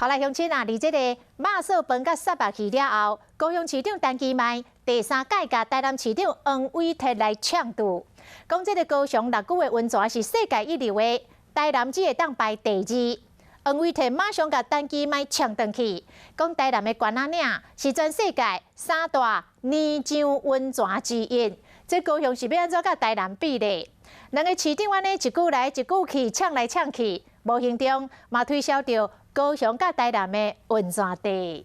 好來，鄉親啊，佇這個肉燥飯佮虱目魚了後，高雄市長陳其邁第三擺共台南市長黃偉哲來搶渡，講這個高雄六龜的溫泉是世界一流的，台南只會當排第二。黃偉哲馬上共陳其邁嗆轉去，講台南的關仔嶺是全世界三大泥漿溫泉之一，這高雄是欲按怎佮台南比咧？兩个市長按呢一句來一句去，嗆來嗆去，無形中嘛推銷著高雄佮台南的溫泉地。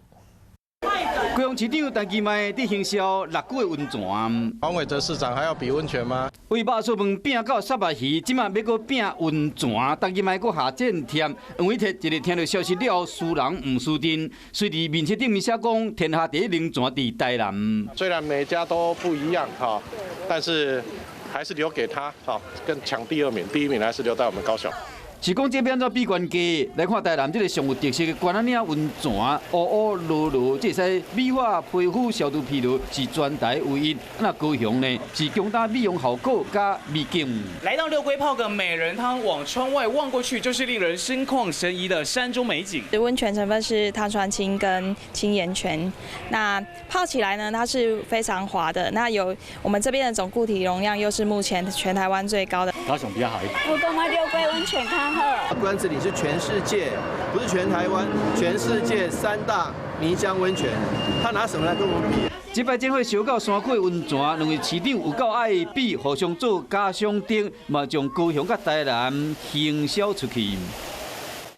高雄市長陳其邁佇行銷六龜的溫泉。黃偉哲市長還要比溫泉嗎？為肉燥飯拼到虱目魚，這馬欲閣拼溫泉，陳其邁閣下戰帖。黃偉哲一日聽著消息了後，輸人毋輸陣，隨佇面冊頂面寫講，天下第一靈泉佇台南。雖然每家都不一樣哈，但是還是留給他，哈，跟搶第二名，第一名還是留在我們高雄。是講這欲按怎比懸低？來看台南這个上有特色的關仔嶺溫泉，烏烏羅羅，這會使美化皮膚、消除疲勞，是全台唯一。那高雄呢，是強打美容效果佮美景。來到六龜泡個美人湯，往窗外望過去，就是令人心曠神怡的山中美景。溫泉成分是碳酸氫跟氫鹽泉，那泡起來呢，它是非常滑的。那有我們這邊的總固體容量又是目前全台灣最高的。高雄比較好一點。我感覺六龜溫泉較好。關子嶺是全世界，不是全台灣，全世界三大泥漿溫泉，他拿什麼來跟我們比？這擺這火燒到山區溫泉，兩位市長有夠愛比，互相做假想敵，嘛將高雄佮台南行銷出去。